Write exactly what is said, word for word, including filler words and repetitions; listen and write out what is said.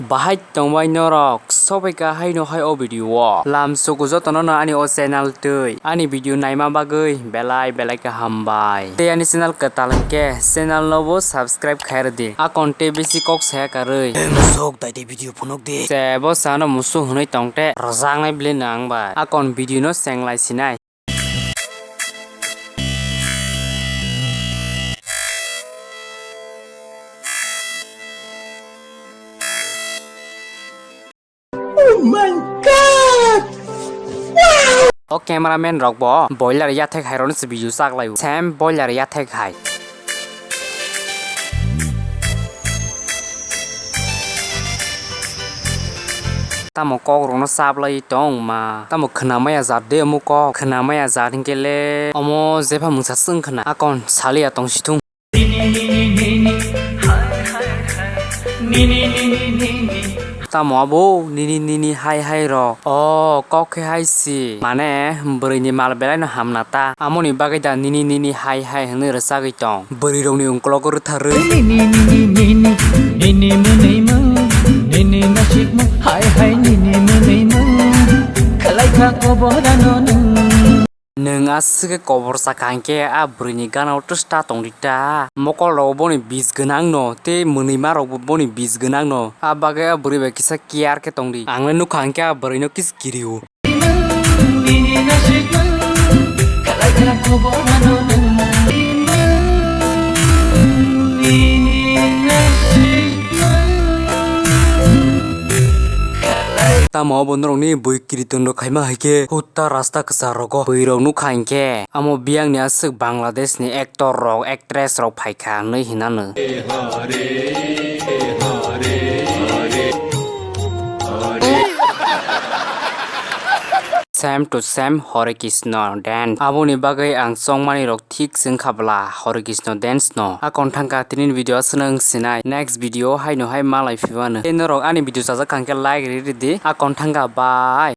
Bahai tongbai norok, sobaika haino hai o video o. Lam suku jotono no ani o channel twi. Ani video naima bagwi belai belai khe hambai. Tei ani channel kwtal hwnkhe channel no bo subscribe khai rwdi. Akon tei bisi kok saya karwi. Sok dai tei video phunuk di. Se bo sano musu hwnwi tongte rwjaknai bwlwi no ang bai. Akon video no chenglai sinai. Oh my God! Wow! O cameraman rok bo boiler yathek hai rokno se video chaklai o. Same boiler yathek hai. Tamo kok rokno chaplai tong ma. Tamo khwna maya jat de omo kok. Khwna maya jat hinkhe le omo jepha mungsa swng khwna. Akon saliya tong sithung. Tamo abo nini nini hai hai rok. O kok khe hai si. Mane bwrwi ni mal belai no hamna ta. Amoni bagwi da nini nini hai hai hwnwi rwchagwi tong. Bwrwi rokni ungkologo rwtharwi. Nini nini nini nini mwnwi mung. Nini nasikmung hai hai nini mwnwi mung. Khlai kha koborano nwng. Nwng aswk khe kobor sakha hinkhe a bwrwini gana o twsta tongdi ta. Mokol rok boni bis gwnang no tei mwnwima rok bo boni bis gwnang no. A bagwi a bwrwi bai kisa care khe tongdi. Ang le nukha hinkhe a bwrwi no kis kiri o. Tamo obo norokni bui kiriton rok khaima hai khe hutta rasta kwchar rogo bui rok nukha hinkhe amo biyang ni aswk Bangladesh ni actor rok actress rok phaikha hinwi hinano. Same to same Hare Krishna dance. Aboni bagwi ang chongmani rok thik se wngkha bwla Hare Krishna dance no. Akon thangkha tini video aswk no wng sinai. Next video haino hai malai phibano. Tei norok ani video chajak kha hinkhe like ri ridi. Akon thangkha bye.